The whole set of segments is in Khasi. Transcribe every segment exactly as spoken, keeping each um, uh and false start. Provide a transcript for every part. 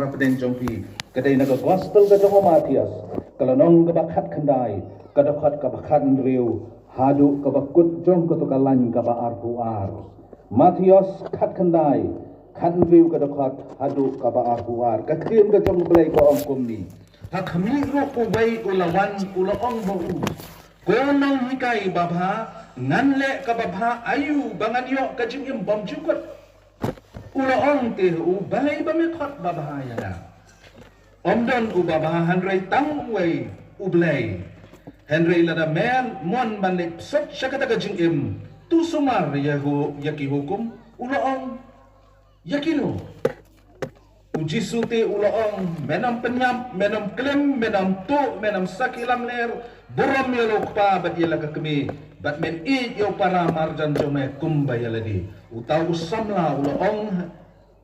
Hapdeng jong phi, ka dei na ka gospel ka jong u Mathaios, ka lynnong kaba khatkhyndai, ka dkhot kaba khathynriew haduh kaba kut jong kato ka lain kaba arphew ar. Mathaios khatkhyndai, khathynriew ka dkhot haduh kaba arphew ar. Ka ktien ka jong u Blei ka ong kumne: Ha khmih ruh uwei u la wan, u la ong ha u: Ko nonghikai babha, ngan leh kaba bha aïu ba ngan ïoh ka jingim bymjukut? U la ong te ha u: Balei ba me khot babha ïa nga? Ym don uba bha hynrei tang uwei, u Blei. Hynrei lada me mon ban leit bsut sha kata ka jingim, to sumar ïa hu-, ïa ki hukum. U la ong: Ïa kino? U Jisu te u la ong: Men ym pynïap, men ym klim, men ym tuh, men ym sakhi lamler, burom ïa la u kpa bad ïa la ka kmie, bad men ïeit ïa u para marjan jong me kumba ïa lade. Uta u samla u la ong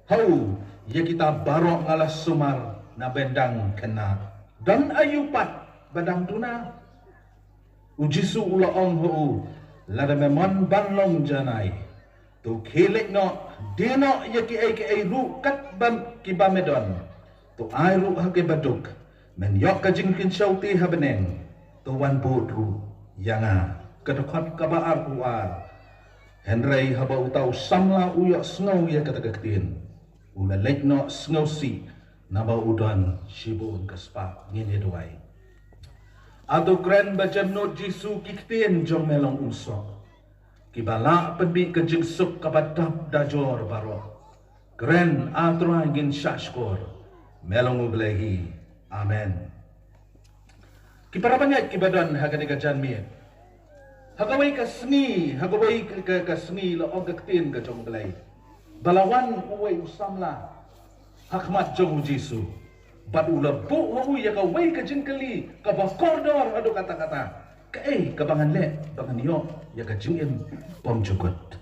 ha u: Ïa kita baroh nga la sumar na bynta kane. Don aïu pat ba dang duna? U Jisu u la ong ha u: Lada me mon ban long janai, to khie leit noh, die noh ïa kiei kiei ruh katba kiba me don, to ai ruh ha ki baduk, men ïoh ka jingkynshew te ha bneng, to wan bud ruh ïa nga. Ka dkhot kaba arphew ar. Hynrei haba uta u samla u ïohsngew ïa kata ka ktien, u la leit noh sngewsih, naba u don shibun ka spah. Ngin ïa duwai. A to kren bajemnud Jisu, ki ktien jong me long u soh, kiba lah pynmih ka jingsuk kaba dap da jor baroh. Kren, A Trai, ngin shah shkor. Me long U Blei hi. Amen. Ki para bangeit kiba don ha kane ka janmiet, ha kawei ka sngi, ha kawei ka, ka, ka sngi, la ong ka ktien ka jong U Blei ba la wan uwei u samla ha khmat jong U Jisu, bad u la buh ha u ïa kawei ka jingkylli kaba kordor haduh katta katta: Kaei kaba ngan leh ba ngan ïoh ïa ka jingim bymjukut?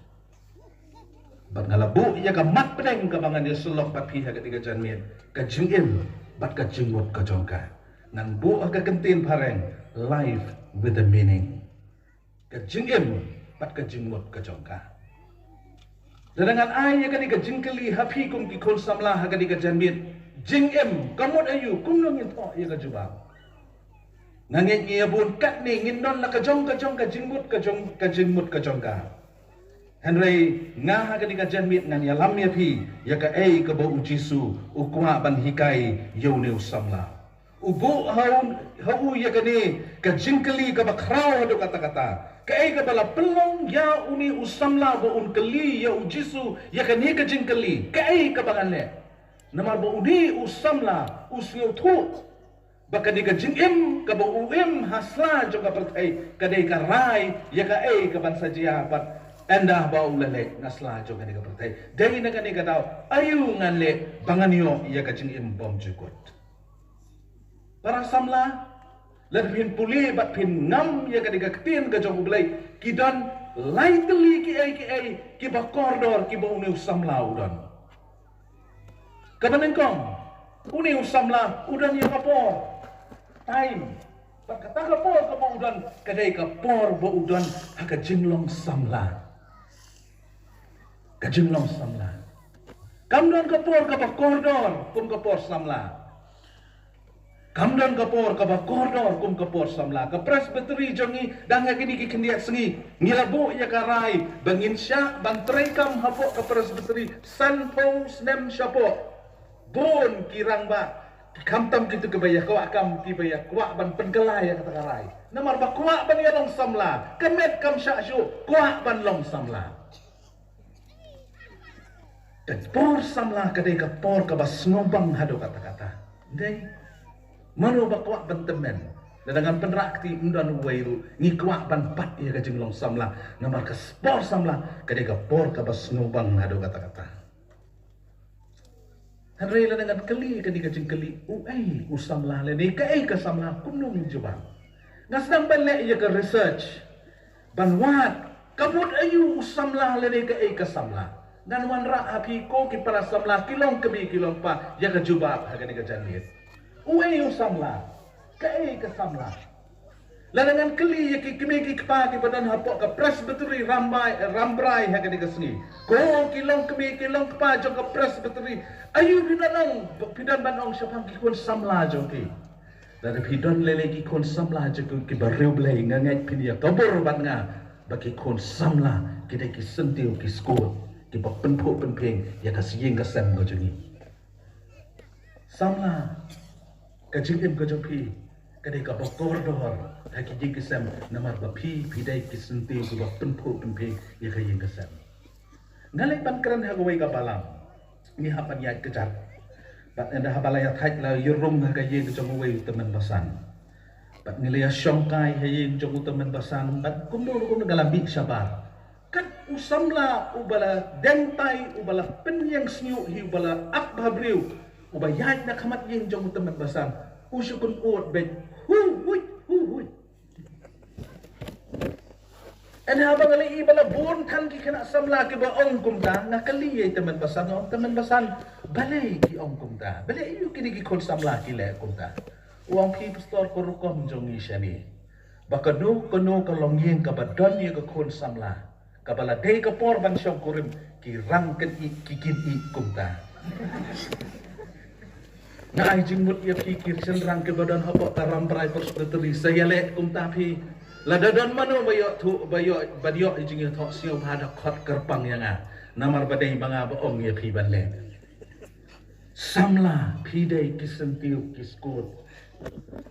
Bad nga la buh ïa ka mat pdeng kaba ngan ïasyllok bad phi ha kane ka janmiet: ka jingim bad ka jingmut ka jong ka. Ngan buh ha ka kyntien phareng: life with a meaning. Ka jingim bad ka jingmut ka jong ka. Lada ngan ai ïa kane ka jingkylli ha phi kum ki khun samla ha kane ka janmiet: Jingim ka mut aïu? Kumno ngin thoh ïa ka jubab? Nga ngeit ngi ïa bun katne ngin don la ka jong ka jong ka jingmut ka jong, ka jingmut ka jong ka. Hynrei nga ha kane ka janmiet ngan ïalam ïa phi ïa kaei kaba U Jisu u kwah ban hikai ïa une u samla. U buh ha u, ha u ïa kane ka jingkylli kaba khraw haduh katta katta. Kaei kaba la pynlong ïa une u samla ba un kylli ïa U Jisu ïa kane ka jingkylli: Kaei kaba ngan leh? Namar ba une u samla u sngewthuh ba kane ka jingim kaba u im ha sla jong ka pyrthei ka dei ka rai ïa kaei kaban sa jia pat ynda ba u la leit na sla jong kane ka pyrthei. Dei na kane ka daw, aïu ngan leh ba ngan ïoh ïa ka jingim bymjukut? Para samla, lada phin pule bad phin ngam ïa kane ka ktien ka jong U Blei, ki don lai tylli kiei kiei kiba kordor kiba une u samla u don. Kaba nyngkong, une u samla u don ïa ka por, time. Bad kata ka por kaba u don ka dei ka por ba u don ha ka jinglong samla. Ka jinglong samla. Kam don ka por kaba kordor kum ka por samla. Kam don ka por kaba kordor kum ka por samla. Ka Presbytery jong ngi dang ha kine ki khyndiat sngi ngi la buh ïa ka rai ba ngin shah ban treikam hapoh ka Presbytery sanphew snem shapoh. Bun ki rangbah, khamtam kito kiba ïa kwah kam, kiba ïa kwah ban pynkylla ïa kata ka rai. Namar ba kwah ban ïa long samla, ka met kam shah shuh, kwah ban long samla. Ka por samla ka dei ka por kaba sngewbang haduh katta katta. Dei. Mano ba kwah ban tymmen? Lada ngan pynrah kti, ym don uwei ruh, ngi kwah ban bat ïa ka jinglong samla. Namar ka por samla ka dei ka por kaba sngewbang haduh katta katta. Hynrei lada ngan kylli kane ka jingkylli, uei u samla lane kaei ka samla, kumno ngin jubab? Nga sdang ban leh ïa ka research, ban wad, ka mut aïu u samla lane kaei ka samla. Ngan wanrah ha phi ko ki para samla, ki long kmie ki long kpa, ïa ka jubab ha kane ka janmiet. Uei u samla, kaei ka samla. Lada ngan kylli ïa ki kmie ki kpa kiba don hapoh ka Presbytery Rambrai, Rambrai ha kane ka sngi, ko ki long kmie ki long kpa jong ka Presbytery, aïu phi don ong, phi don ban ong shaphang ki khun samla jong phi? Lada phi don lei lei ki khun samla jong phi kiba riewblei, nga ngeit phin ïa kbor bad nga ba ki khun samla ki dei ki syntiew ki skur kiba pynphuh pynphieng ïa ka ïing ka sem ka jong ngi. Samla, ka jingim ka jong phi ka dei kaba kordor ha ki ïing ki sem, namar ba phi, phi dei ki syntiew kiba pynphuh pynphieng ïa ka ïing ka sem. Nga leit ban kren ha kawei ka balang, ngi hap ban ïaid kjat. Bad ynda haba la ïathait la ïarung ha ka ïing jong uwei u tymmen basan. Bad ngi la ïashongkai ha ïing jong u tymmen basan, bad kumno kumno nga la mih shabar. Kat u samla uba la dengtai, uba la pynïeng sniew hi, uba la ap bhabriew, uba ïaid na khmat ïing jong u tymmen basan, u shu kynud beit, hu huit, hu huit. Ynda haba nga la ïohi ba la bun than ki khynnah samla kiba ong kumta, nga kylli ïa i tymmen basan, nga ong, tymmen basan, balei ki ong kumta? Balei aïu kine ki khun samla ki leh kumta? U ong, phi pastor, ka rukom jong ngi shane, ba kano kano ka longïing kaba don ïa ka khun samla, kaba la dei ka por ban shong kurim, ki rang kynïeng, ki kynïeng kumta. Nga ai jingmut ïa phi ki shynrang kiba don hapoh ka Rambrai Presbytery, sa ïaleh kumta phi. Lada don mano ba ïoh thuh, ba ïoh, ba ïoh i jingïathoh sngewbha da khot kyrpang ïa nga. Namar ba dei ma nga ba ong ïa phi ban leh. Samla, phi dei ki syntiew ki skur.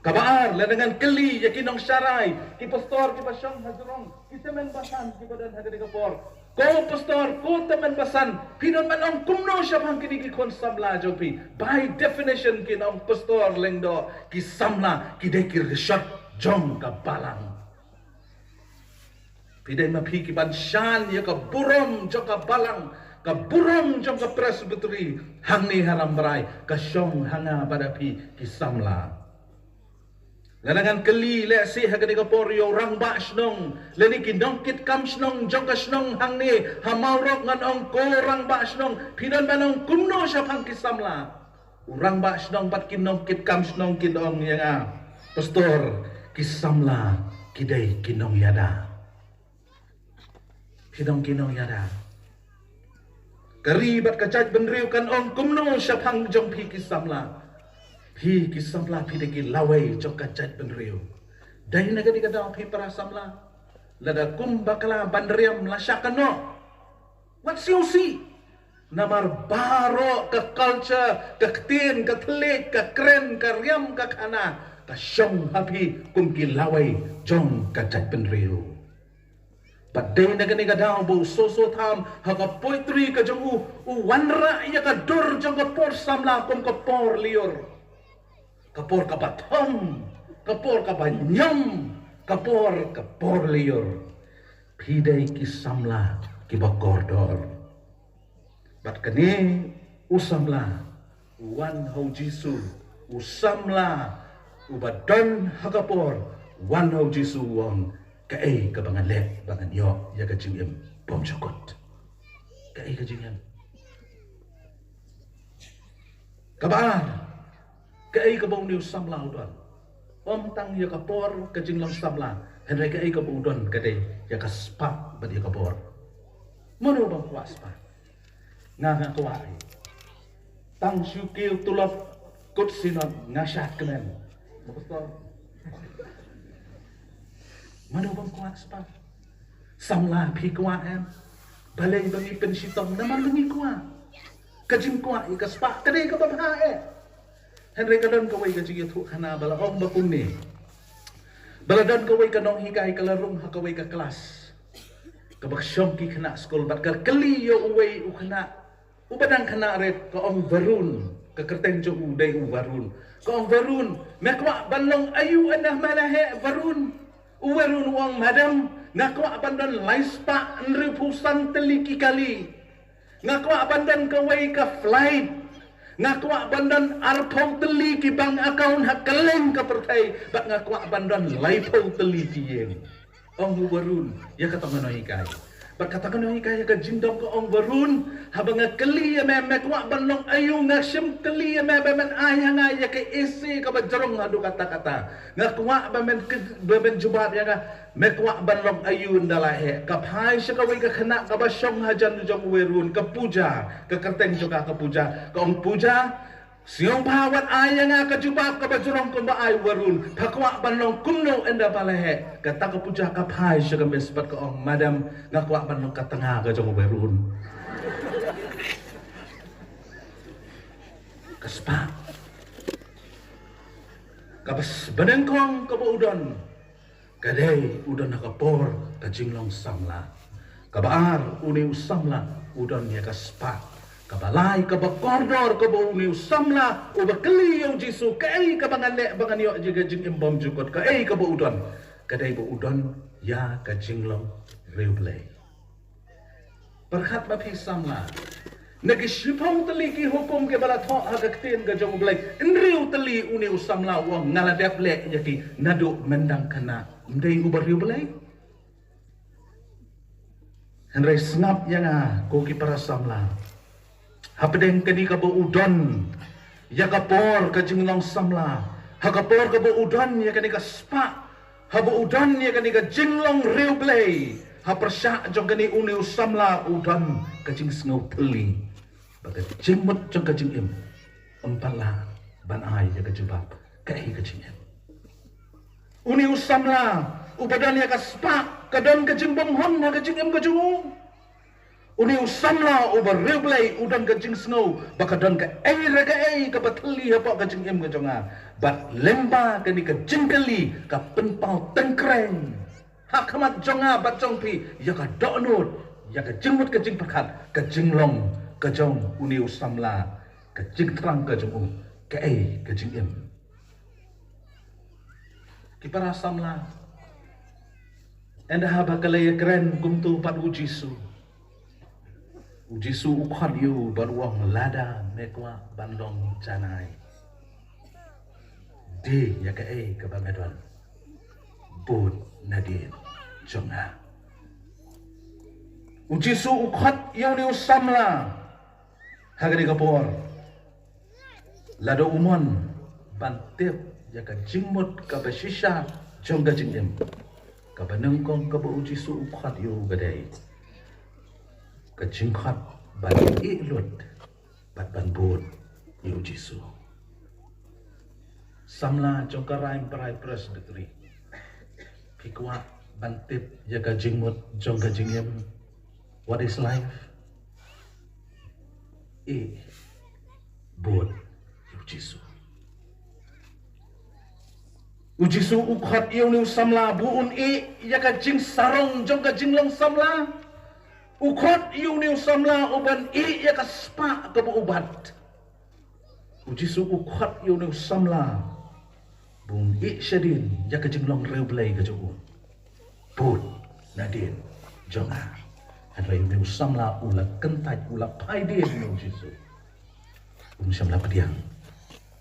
Kaba ar, lada ngan kylli ïa ki nongsharai, ki pastor kiba shong ha jrong ki tymmen basan kiba don ha kane ka por, ko pastor, ko tymmen basan, phi don ban ong kumno shaphang kine ki khun samla jong phi? By definition kin ong, pastor Lyngdoh, ki samla ki dei ki rishot jong ka balang. Phi dei ma phi ki ban shan ïa ka burom jong ka balang, ka burom jong ka Presbytery hangne ha Rambrai, ka shong ha nga bad ha phi ki samla. Lada ngan kylli lehse ha kane ka por ïa u rangbah shnong lane ki nongkitkam shnong jong ka shnong hangne ha Mawrok, ngan ong, ko rangbah shnong, phi don ban ong kumno shaphang ki samla? U rangbah shnong bad ki nongkitkam shnong kin ong ïa nga, pastor, ki samla ki dei ki nongïada. Ki dei ki nongïada. Ka ri bad ka jaitbynriew kan ong kumno shaphang jong phi ki samla? Phi ki samla phi dei ki lawei jong ka jaitbynriew. Dei na kane ka daw phi para samla, lada kum bakla ban riam la shah kynnoh, wat sngewsih. Namar baroh ka culture, ka ktien, ka thylliej, ka kren, ka riam, ka khana, ka shong ha phi kum ki lawei jong ka jaitbynriew. Bad dei na kane ka daw ba u Soso Tham ha ka poetry ka jong u, u wanrah ïa ka dur jong ka por samla kum ka por lyiur, ka por kaba thom, ka por kaba ñiom, ka por, ka por lyiur. Phi dei ki samla kiba kordor. Bad kane u samla u wan ha u Jisu, u samla uba don ha ka por u wan ha u Jisu, u ong, kaei kaba ngan leh ba ngan ïoh ïa ka jingim bymjukut? Kaei ka jingim? Kaba ar, kaei kaba une u samla u don? Ym tang ïa ka por, ka jinglong samla, hynrei kaei kaba u don ka dei ïa ka spah bad ïa ka bor. Mano bym kwah spah? Nga, nga kwah hi. Tang shu kiew tulop kut Synod nga shad kmen. Pastor, mano bym kwah spah? Samla, phi kwah em? Balei ba ngi pynshitom? Namar ba ngi kwah. Ka jingkwah ïa ka spah ka dei kaba bha eh. Hynrei ka don kawei ka jingïathuhkhana ba la ong ba kumne, ba la don kawei ka nonghikai ka la rung ha kawei ka klas kaba shong ki khynnah skul bad ka kylli ïa uwei u khynnah uba dang khynnah rit, ka ong, Varun, ka kyrteng jong u dei u Varun. Ka ong, Varun, me kwah ban long aïu ynda me la heh, Varun? U Varun u ong, Madam, nga kwah ban don lai spah hynriewphew san tylli ki kali. Nga kwah ban don kawei ka flight. Nga kwah ban don arphew tylli ki bank account ha kylleng ka pyrthei. Bad nga kwah ban don laiphew tylli ki ïing. Ong u Varun ïa kata ka nonghikai. Bad kata kano hi ka ïa ka jingdom ka ong Varun, haba nga kylli ïa me, me kwah ban long aïu, nga shym kylli ïa me ba men ai ha nga ïa ka A C kaba jrong haduh katta katta. Nga kwah ba men ke-, ba men jubab ïa nga, me kwah ban long aïu ynda la heh. Ka phai sha kawei ka khynnah kaba shong hajan jong u Varun, ka Puja, ka kyrteng jong ka ka Puja. Ka ong, Puja, sngewbha wat ai ïa nga ka jubab kaba jrong kumba ai u Varun. Pha kwah ban long kumno ynda pha la heh? Kata ka Puja ka phai sha ka miss bad ka ong, Madam, nga kwah ban long ka tnga ka jong u Varun. Ka spah. Kaba s-, ba nyngkong kaba u don, ka dei u don ha ka por ka jinglong samla. Kaba ar, une u samla u don ïa ka spah. Kaba lai, kaba kordor, kaba une u samla uba kylli ïa u Jisu, kaei kaba ngan leh ba ngan ïoh ïa ka jingim bymjukut, kaei kaba u don? Ka dei ba u don ïa ka jinglong riewblei. Pyrkhat ma phi samla. Na ki shiphew tylli ki hukum kiba la thoh ha ka ktien ka jong U Blei, hynriew tylli une u samla u ong nga la dep leh ïa ki naduh myndang khynnah. Ym dei uba riewblei? Hynrei sngap ïa nga ko ki para samla. Hapdeng kane kaba u don ïa ka por ka jinglong samla, ha ka por kaba u don ïa kane ka spah, haba u don ïa kane ka jinglong riewblei, ha pyrshah jong kane une u samla u don ka jingsngew thylli ba ka jingmut jong ka jingim ym pat lah ban ai ïa ka jubab kaei ka jingim. Une u samla uba don ïa ka spah, ka don ka jingbymhun ha ka jingim ka jong u. Une u samla uba riewblei u don ka jingsngew ba ka don kaei re kaei kaba thylli hapoh ka jingim ka jong nga. Bad lyngba kane ka jingkylli ka pynpaw tyngkreng ha khmat jong nga bad jong phi ïa ka dohnud, ïa ka jingmut ka jingpyrkhat, ka jinglong ka jong une u samla, ka jingthrang ka jong u, kaei ka jingim. Ki para samla, ynda haba ka la ïakren kumto bad U Jisu, U Jisu u khot ïa u bad u ong, lada me kwah ban long janai, die ïa kaei kaba me don, bud nadien jong nga. U Jisu u khot ïa une u samla ha kane ka por, lada u mon ban tip ïa ka jingmut kaba shisha jong ka jingim, kaba nyngkong kaba U Jisu u khot ïa u ka dei ka jingkhot ban ïeh lut bad ban bud ïa U Jisu. Samla jong ka Raingbrai Presbytery, phi kwah ban tip ïa ka jingmut jong ka jingim? What is life? Ïeh, bud ïa U Jisu. U Jisu u khot ïa une u samla ba un ïeh ïa ka jingsarong jong ka jinglong samla. U khot ïa une u samla u ban ïeh ïa ka spah kaba u bat. U Jisu u khot ïa une u samla ba un ïeh shadien ïa ka jinglong riewblei ka jong u. Bud nadien jong nga. Hynrei une u samla u la kyntait, u la phai dien ïa U Jisu. Um shym la pdiang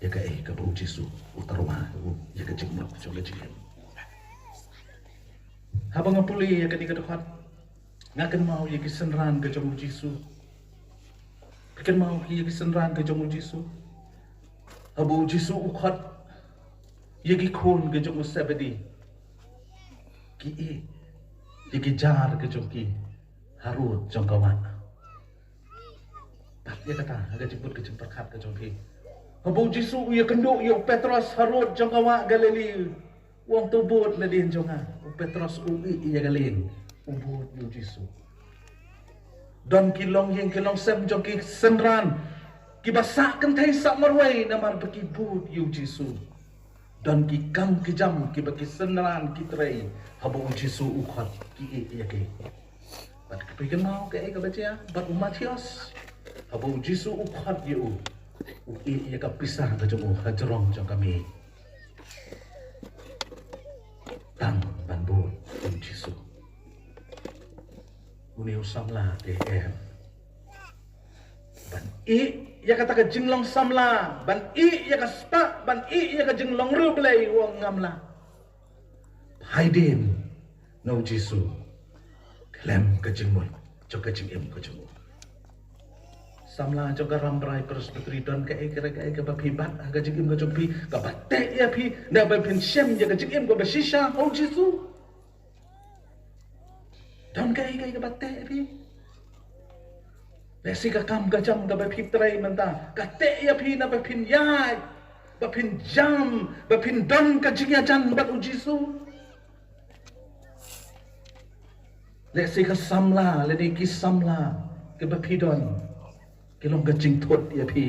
ïa kaei kaba U Jisu u tyrwa ïa u, ïa ka jingmut jong ka jingim. Haba nga pule ïa kane ka dkhot, nga kynmaw ïa ki synran ka jong U Jisu. Phi kynmaw ïa ki synran ka jong U Jisu? Haba U Jisu u khot ïa ki khun ka jong u Sebedi, ki ïeh ïa ki jar ka jong ki harud jong ka wah. Pat ïa kata ha ka jingmut ka jingpyrkhat ka jong phi. Haba U Jisu u ïakynduh ïa u Petros harud jong ka wah Galili, u ong, to bud nadien jong nga. U Petros u ïeh ïa ka lieng, u bud ïa U Jisu. Don ki longïing ki longsem jong ki synran kiba sah kynthei sah marwei namar ba ki bud ïa U Jisu. Don ki kam ki jam kiba ki synran ki trei, haba U Jisu u khot ki ïeh ïa ki. Bad phi kynmaw kaei kaba jia bad u Mathaios? Haba U Jisu u khot ïa u, u ïeh ïa ka pisa ka jong u ha jrong jong ka mei, tang ban bud ïa U Jisu. Une u samla te em ban ïeh ïa kata ka jinglong samla, ban ïeh ïa ka spah, ban ïeh ïa ka jinglong riewblei, u ong, ngam lah. Phai dien na U Jisu. khlem ka jingmut jong ka jingim ka jong u. Samla jong ka Rambrai Presbytery, don kaei kaei kaba phi bat ha ka jingim ka jong phi kaba teh ïa phi na ba phin shem ïa ka jingim kaba shisha ha u Jisu? Don kaei kaei kaba teh ïa phi? Lehse ka kam ka jam kaba phi trei mynta ka teh ïa phi na ba phin ïaid, ba phin jam, ba phin don ka jingïajan bad u Jisu. Lehse ka samla lane ki samla kiba phi don ki long ka jingthut ïa phi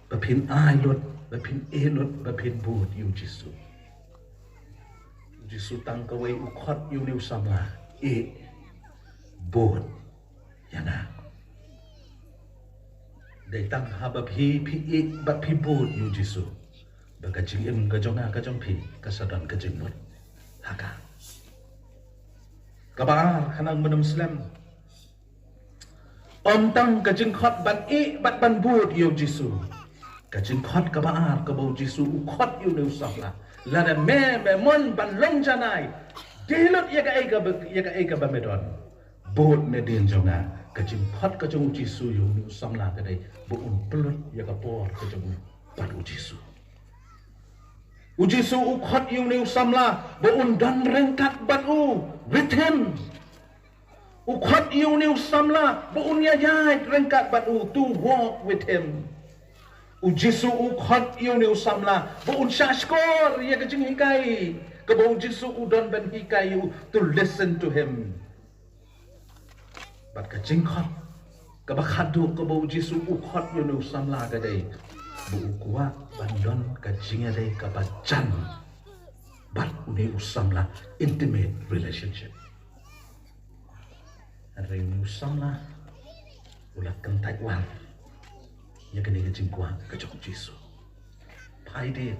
ba phin ai lut, ba phin ïeh lut, ba phin bud ïa u Jisu. U Jisu tang kawei u khot ïa une u samla, ïeh, bud ïa nga. Dei tang haba phi, phi ïeh bad phi bud ïa u Jisu ba ka jingim ka jong nga ka jong phi ka sa don ka jingmut ha ka. Kaba ar, khnang ban ym slem, ym tang ka jingkhot ban ïeh bad ban bud ïa u Jisu. Ka jingkhot kaba ar kaba u Jisu u khot ïa une u samla, lada me, me mon ban long janai, die lut ïa kaei kaba, ïa kaei kaba me don, bud nadien jong nga. Ka jingkhot ka jong u Jisu ïa une u samla ka dei ba un pynlut ïa ka por ka jong u bad u Jisu. U Jisu u khot ïa une u samla ba un don ryngkat bad u, with him. U khot ïa une u samla ba un ïaid ryngkat bad u, to walk with him. U Jisu u khot ïa une u samla ba un shahshkor ïa ka jinghikai kaba u Jisu u don ban hikai ïa u, to listen to him. Bad ka jingkhot kaba khatduh kaba u Jisu u khot ïa une u samla ka dei ba u kwah ban don ka jingïadei kaba jan bad une u samla, intimate relationship. Hynrei une u samla u la kyntait war ïa kane ka jingkwah ka jong u Jisu. Phai dien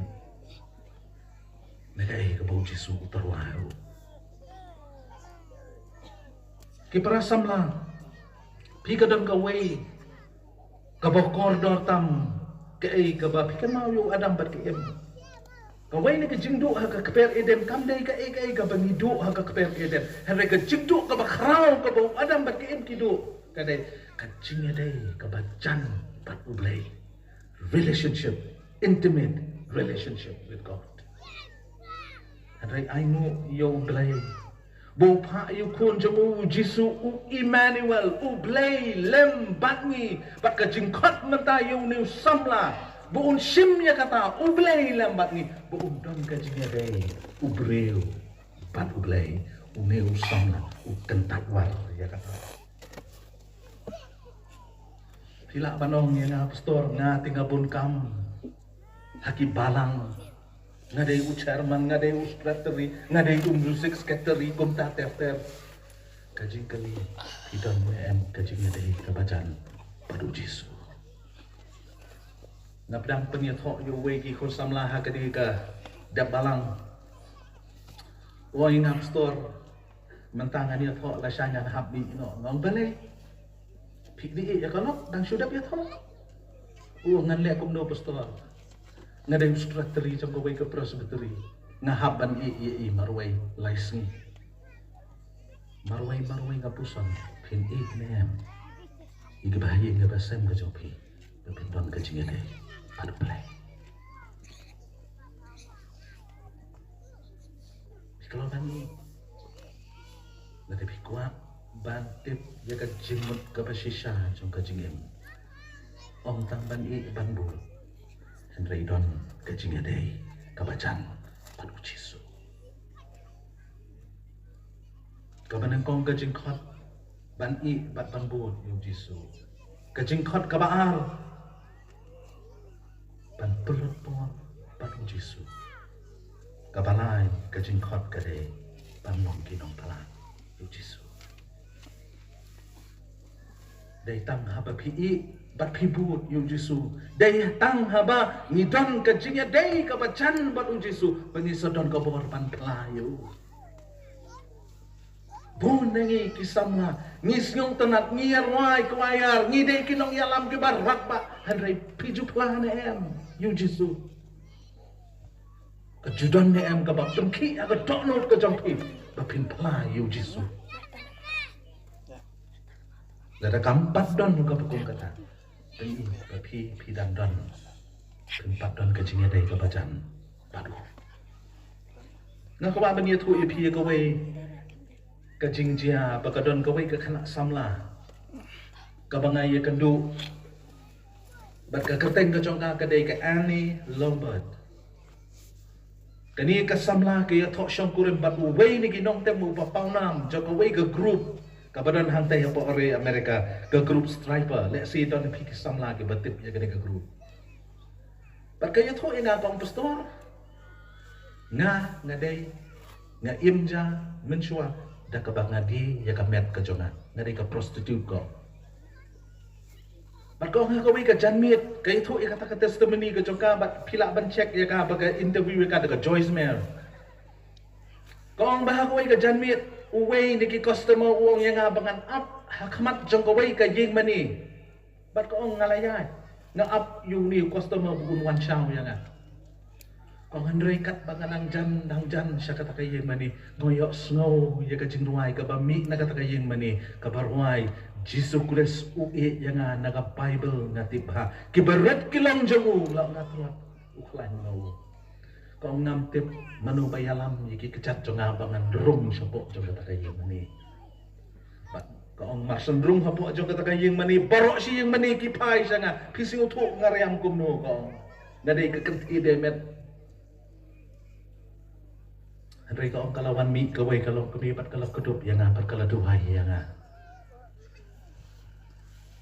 na kaei kaba u Jisu u tyrwa ïa u. Ki para samla, phi ka don kawei kaba kordor tam kaei kaba phi kynmaw ïa u Adam bad ka Im. Kawei na ka jingduh ha ka kper Eden kam dei kaei kaei kaba ngi duh ha ka kper Eden. Hynrei ka jingduh kaba khraw kaba u Adam bad ka Im ki duh ka dei ka jingïadei kaba jan bad U Blei. Relationship, intimate relationship with God. Hynrei ai nguh ïa U Blei ba u phah ïa u khun jong u, u Jisu, u Immanuel, U Blei lem bad ngi. Bad ka jingkhot mynta ïa une u samla ba un shim ïa kata, U Blei lem bad ngi, ba un don ka jingïadei u briew bad U Blei. Une u samla u kyntait war ïa kata. Phi lah ban ong ïa nga, pastor, nga te nga bun kam ha ki balang. Nga dei u chairman, nga dei u secretary, nga dei u music secretary, kumta ter ter. Ka jingkylli, phi don ne em ka jingïadei kaba jan bad u Jisu? Nga pdiang pynïathoh ïa uwei ki khun samla ha kane ka dep balang. U ong ïa nga, pastor, mynta ngan ïathoh lashai ngan hap mih noh. Nga ong balei? Phi dei ïa ka lok dang shu dep ïathoh. U ong ngan leh kumno, pastor? Nga dei u secretary jong kawei ka presbytery. Nga hap ban ïeh ïa i marwei lai sngi. Marwei marwei nga puson, phin ïeh ne em ïa kiba ha ïing kiba sem ka jong phi ba phin don ka jingïadei bad U Blei? Phi kloi ban ïeh? Lada phi kwah ban tip ïa ka jingmut kaba shisha jong ka jingim, ym tang ban ïeh ban bud, hynrei don ka jingïadei kaba jan bad U Jisu. Kaba nyngkong, ka jingkhot ban ïeh bad ban bud ïa U Jisu. Ka jingkhot kaba ar, ban pynlut por bad U Jisu. Kaba lai, ka jingkhot ka dei ban long ki nongphla ïa U Jisu. Dei tang haba phi ïeh bad phi bud ïa U Jisu, dei tang haba ngi don ka jingïadei kaba jan bad U Jisu, ba ngi sa don ka bor ban phla ïa U. Bun na ngi ki samla ngi sngewtynnat, ngi ïa rwai kwaiar, ngi dei ki nongïalam kiba radbah, hynrei phi ju phla ne em ïa U Jisu? Ka ju don ne em kaba pynkhih ha ka dohnud ka jong phi ba phin phla ïa U Jisu? Lada kam pat don ka hukum kata, phi, phi, phi dang don, phin pat don ka jingïadei kaba jan bad u. Nga kwah ban ïathuh ïa phi ïa kawei ka jingjia ba ka don kawei ka khynnah samla kaba nga ïakynduh bad ka kyrteng ka jong ka ka dei ka Annie Lombard. Kane ka samla ka ïathoh shongkurim bad uwei na ki nongtem uba pawnam jong kawei ka group kaba don hangtai hapoh ri America, ka group Striper. Lehse don phi ki samla kiba tip ïa kane ka group. Bad ka ïathuh ïa nga, ka ong, Pastor, nga, nga dei, nga im ja mynshuwa da kaba nga die ïa ka met ka jong nga. Nga dei ka prostitute, ko. Bad ka ong ha kawei ka janmiet, ka ïathuh ïa kata ka testimony ka jong ka, bad phi lah ban check ïa ka ba ka interview ïa ka da ka Joyce Meyer. Ka ong ba ha kawei ka janmiet, uwei na ki customer u ong ïa nga ba ngan ap ha khmat jong kawei ka ïing mane. Bad ka ong nga la ïaid, nga ap ïa une u customer ba un wan shaw ïa nga. Ka ong hynrei katba nga dang jan, dang jan sha kata ka ïing mane, nga ïohsngew ïa ka jingrwai kaba mih na kata ka ïing mane, kaba rwai, Jisu Khrist u ïeh ïa nga, na ka Baibl nga tip bha. Ki barit ki long jong u, la ong nga, tlot, u khlaiñ ma u. Ka ong ngam tip mano ba ïalam ïa ki kjat jong nga ba ngan rung shapoh jong kata ka ïing mane. Bad ka ong mar shen rung hapoh jong kata ka ïing mane, baroh shi ïing mane ki phai sha nga. Phi sngewthuh nga riam kumno, ka ong. Nga dei ka kynthei dei met. Hynrei ka ong ka la wan mih kawei ka longkmie bad ka la kdup ïa nga bad ka la duwai ïa nga.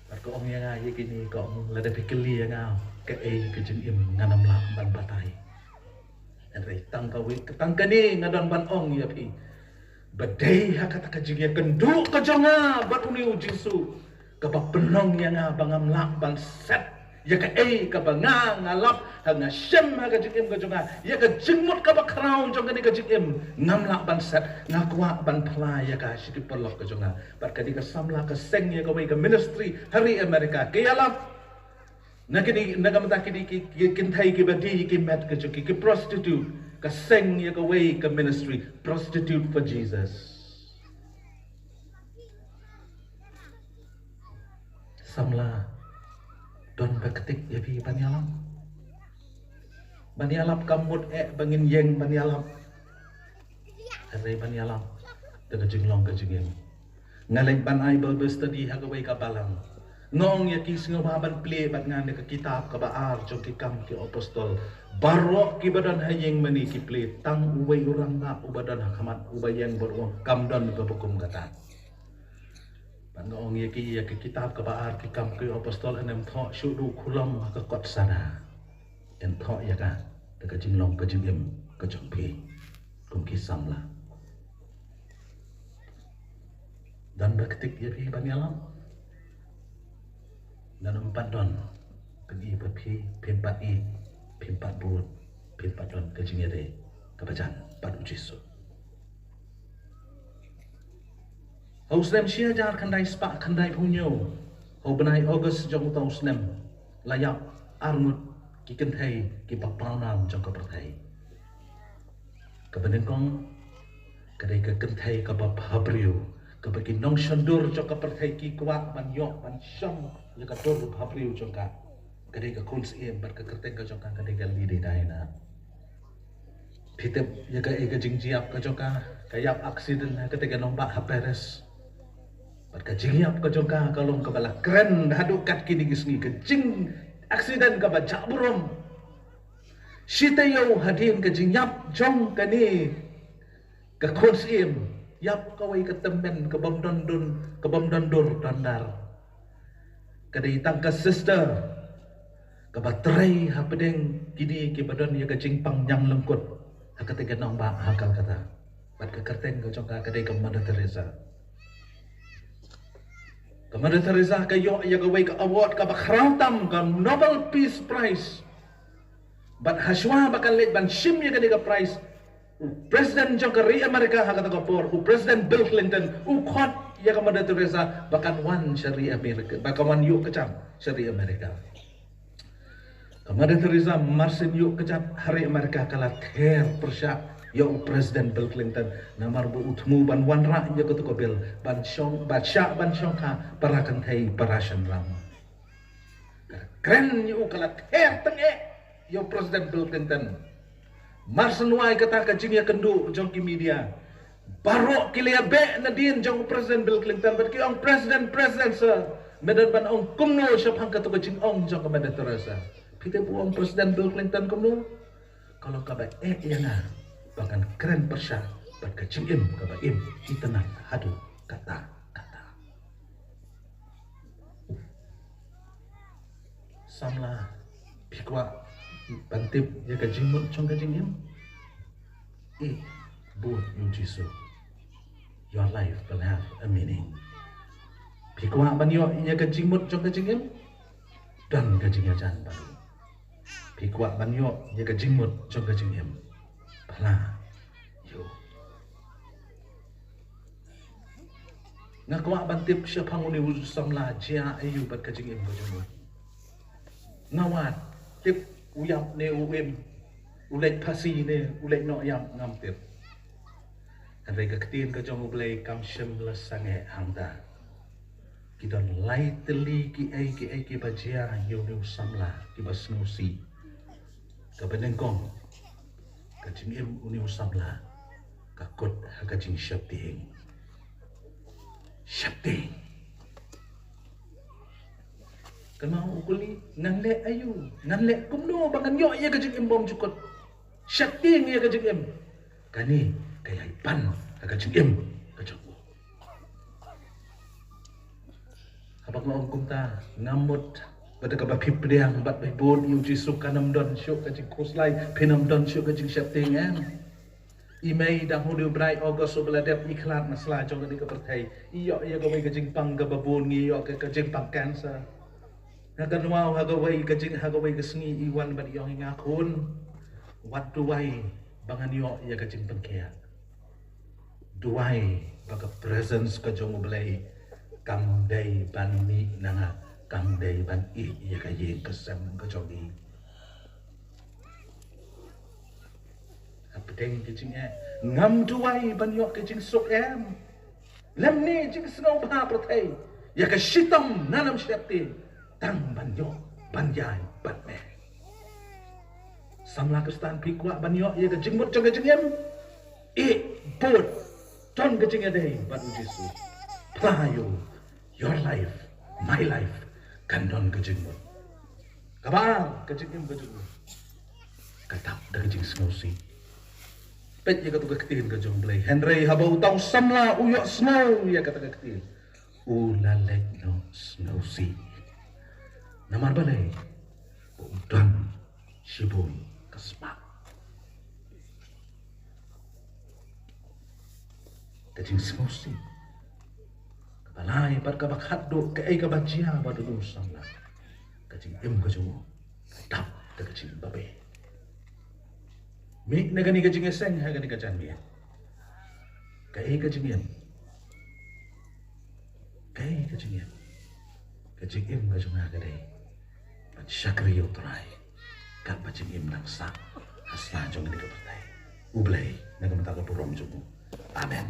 Bad ka ong ïa nga ïa kine, ka ong lada phi kylli ïa nga kaei ka jingim ngan ym lah ban batai. Hynrei tang kawei, tang kane nga don ban ong ïa phi. Ba dei ha kata ka jingïakynduh ka jong nga bad une u Jisu, kaba pynlong ïa nga ba ngam lah ban set ïa kaei kaba nga, nga lap, ha nga shem ha ka jingim ka jong nga, ïa ka jingmut kaba khraw jong kane ka jingim, ngam lah ban set. Nga kwah ban phla ïa ka sha ki paralok ka jong nga. Bad kane ka samla ka seng ïa kawei ka ministry ha ri America. Ka ïalap na kine, na ka bynta kine ki, ki kynthei kiba die ïa ki met ka jong ki, ki prostitute. Ka seng ïa kawei ka ministry, Prostitute for Jesus. Samla, don ba ktik ïa phi ban ïalap? Ban ïalap kam mut eh ba ngin ïeng ban ïalap. Hynrei ban ïalap da ka jinglong ka jingim. Nga leit ban ai Bible study ha kawei ka balang. Nga ong ïa ki sngewbha ban plie bad nga na ka kitab kaba ar jong Ki Kam ki Apostol. Baroh kiba don ha ïing mane ki plie, tang uwei u rangbah uba don ha khmat uba ïeng bad u ong kam don kaba kum kata. Bad nga ong ïa ki, ïa ka kitab kaba ar Ki Kam ki Apostol, yn ym thoh shuh da u khulom ha ka kot sana. Yn thoh ïa ka da ka jinglong ka jingim ka jong phi kum ki samla. Don ba ktik ïa phi ban ïalam? Ngan ym pat don. Phin i ba phi, phim pat i, phim pat bud, phim pat don ka jingïadei kaba jan bad u Jisu. Ha u snem shi hajar khyndai spah khyndai phew hynñiew, ha u bnai August jong uta u snem, la ïap arngut ki kynthei kiba pawnam jong ka pyrthei. Kaba nyngkong ka dei ka kynthei kaba bhabriew, kaba ki nongshon dur jong ka pyrthei ki kwah ban ïoh ban shon ïa ka dur bhabriew jong ka. Ka dei ka khun syiem bad ka kyrteng ka jong ka ka dei ka Lady Diana. Phi tip ïa kaei ka jingjia ka jong ka? Ka ïap accident ha kata ka nongbah ha Paris. Bad ka jingïap ka jong ka ka long kaba la kren haduh kat kine ki sngi, ka jing accident kaba jah burom. Shi taïew hadien ka jingïap jong kane ka khun syiem, ïap kawei ka tymmen kabym don dun, kabym don dur don dar. Ka dei tang ka sister kaba trei hapdeng kine kiba don ïa ka jingpang ñiang lyngkut ha kata ka nongbah ha Calcutta. Bad ka kyrteng ka jong ka ka dei ka Mother Teresa. Ka Mother Teresa ka ïoh ïa kawei ka award kaba khraw tam, ka Nobel Peace Prize. Bad hashwa ba kan leit ban shim ïa kane ka prize, u president jong ka ri America ha kata ka por, u President Bill Clinton, u khot ïa ka Mother Teresa ba kan wan sha ri America, ba kan wan ïuh kjat sha ri America. Ka Mother Teresa mar shen ïuh kjat ha ri America ka la ther pyrshah ïa u President Bill Clinton, namar ba u thmu ban wanrah ïa katu ka bill ban shong, ban shah ban shongkha para kynthei para shynrang. Kren ïa u ka la ther teng eh ïa u President Bill Clinton. Mar shen wai kata ka jingïakynduh jong ki media. Baroh ki la ïabeh nadien jong u President Bill Clinton bad ki ong, "President, President, sir." Me don ban ong kumno shaphang katu ka jingong jong ka Mother Teresa? Phi tip u ong President Bill Clinton kumno? Ka long kaba eh ïa nga ba ngan kren pyrshah bad ka jingim kaba im itynnad haduh katta katta. Samla, phi kwah ban tip ïa ka jingmut jong ka jingim? Ïeh bud ïa u Jisu. Your life will have a meaning. Phi kwah ban ïoh ïa ka jingmut jong ka jingim? Don ka jingïajan baroh. Phi kwah ban ïoh ïa ka jingmut jong ka jingim? Phla ïa u. Nga kwah ban tip shaphang une u samla, jia aiu bad ka jingim ka jong u. Nga wad tip u ïap ne u im, u leit phasi ne u leit noh ïap ngam tip. Hynrei ka ktien ka jong U Blei kam shym la sangeh hangta. Ki don lai tylli kiei kiei kiba jia ïa une u samla kiba sngewsih. Kaba nyngkong, ka jingim une u samla ka kut ha ka jingsheptieng. Sheptieng. Kynmaw u kylli, ngan leh aiu, ngan leh kumno ba ngan ïoh ïa ka jingim bymjukut? Sheptieng ïa ka jingim. Kane ka ïai pan ha ka jingim ka jong u. Haba nga ong kumta, ngam mut ba da kaba phi pdiang bad phi bud ïa u Jisu kan ym don shuh ka jingkhuslai, phin ym don shuh ka jingsheptieng, em? I mei dang hynriew bnai August uba la dep, i khlad na sla jong kane ka pyrthei. I ïoh ïa kawei ka jingpang kaba bun, ngi ïoh ka, ka jingpang cancer. Nga kynmaw ha kawei ka jing, ha kawei ka sngi i wan bad i ong ïa nga, khun, wat duwai ba ngan ïoh ïa ka jingpynkhiah. Duwai ba ka presence ka jong U Blei kam dei ban mih na nga, kam dei ban ïeh ïa ka ïing ka sem ka jong i. Hapdeng ka jingeh, ngam duwai ban ïoh ka jingsuk, em, lymne jingsngewbha pyrthei, ïa ka shitom nanam sheptieng, tang ban ïoh ban ïaid bad me. Samla Khristan, phi kwah ban ïoh ïa ka jingmut jong ka jingim? Ïeh bud, don ka jingïadei bad u Jisu. Phla ïa u, your life, my life, kan don ka jingmut. Kaba ar, ka jingim ka jong u ka dap da ka jingsngewsih. Peit ïa katu ka ktien ka jong U Blei. Hynrei haba uta u samla u ïohsngew ïa kata ka ktien, u la leit noh sngewsih. Namar balei? Ba u don shibun ka sma. Ka jingsngewsih kaba lai bad kaba khatduh, kaei kaba jia bad u samla? Ka jingim ka jong u ka dap da ka jingbabe. Mih na kane ka jingïaseng ha kane ka janmiet, kaei ka jingim? Kaei ka jingim? Ka jingim ka jong nga ka dei ban shakri ïa u Trai katba jingim dang sah ha sla jong kane ka pyrthei. U Blei na ka bynta ka burom jong u. Amen.